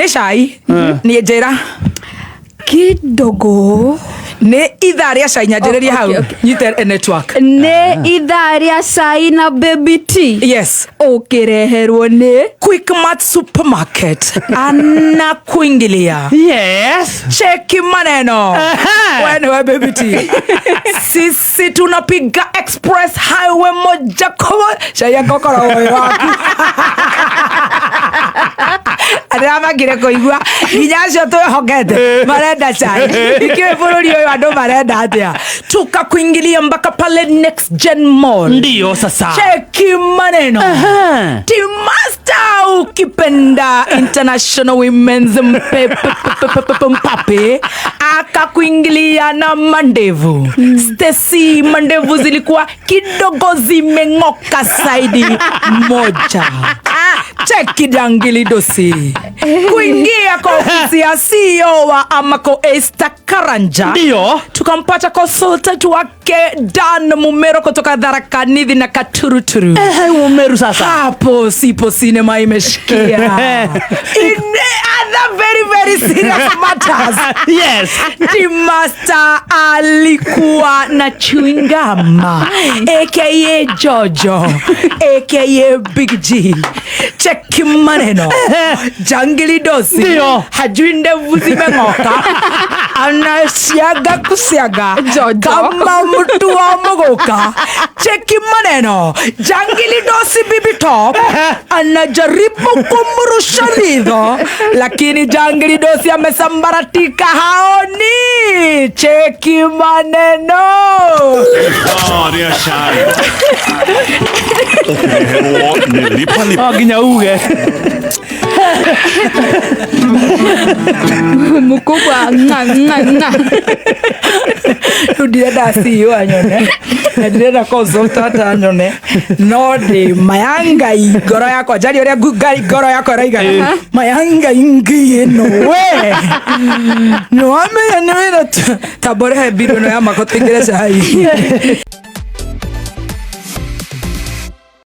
Nĩ cai niĩ njĩra. Kidogo. Nĩ ithaa rĩa cai, nyanjĩrĩria Oh, hau. okay, okay. Nyite network. Nĩ ithaa rĩa cai na Baby T. Yes. Ũkĩreherwo nĩ Quickmart Supermarket anakuingilia. Yes. Cheki maneno. Aha. We niwe Baby T. Sisi tunapiga express highway moja kwa moja. Cai akokora ũyũ waku ndĩramangire kũigua nginya acio twĩhokete marenda cai. Ikiũĩ bũrũri ũyũ andũ marenda atĩa? Tukakuingilia mpaka pale Next Gen Mall. Ndio sasa. Cheki maneno. Aha. Timasta, ukipenda International Women's Mpape akakuingilia na mandevu. Stacy, mandevu zilikuwa kidogo zimeng'oka side moja. Cheki jangili dosi kuingia kwa ofisi ya CEO wa Amako, Esther Karanja. Ndio. Tukampata consultant wake Dan Mumero kutoka Tharaka Nithi na Katuruturu. Eh, Umeru sasa. Hapo sipo sinema imeshikia. In other very very serious matters, Timasta alikuwa na chewing gum, aka Jojo, aka Big G. Cheki maneno. Jangili dosi Ndio. hajui ndevu zimeng'oka, anasiaga kusiaga Jojo. kama mtu wa muguka. Cheki maneno. Jangili dosi Bibi Top anajaribu kumrusha ridho, lakini jangili dosi amesambaratika, haoni. Cheki maneno. Ithaa rĩa cai ũkĩreherwo nĩ Lipa Lipa. No nginya uge. Mkubwa nga nga nga. Rĩu ndirenda CEO anyone na ndirenda consultant anyone, no ndĩ maya Ngai ngoro yakwa njarie ũrĩa Ngai ngoro yakwa ĩraigana. Maya Ngai ngi ĩno we nĩwamenya nĩ wĩra tamborehe mbirũ ĩno ya mako tũingĩre cai.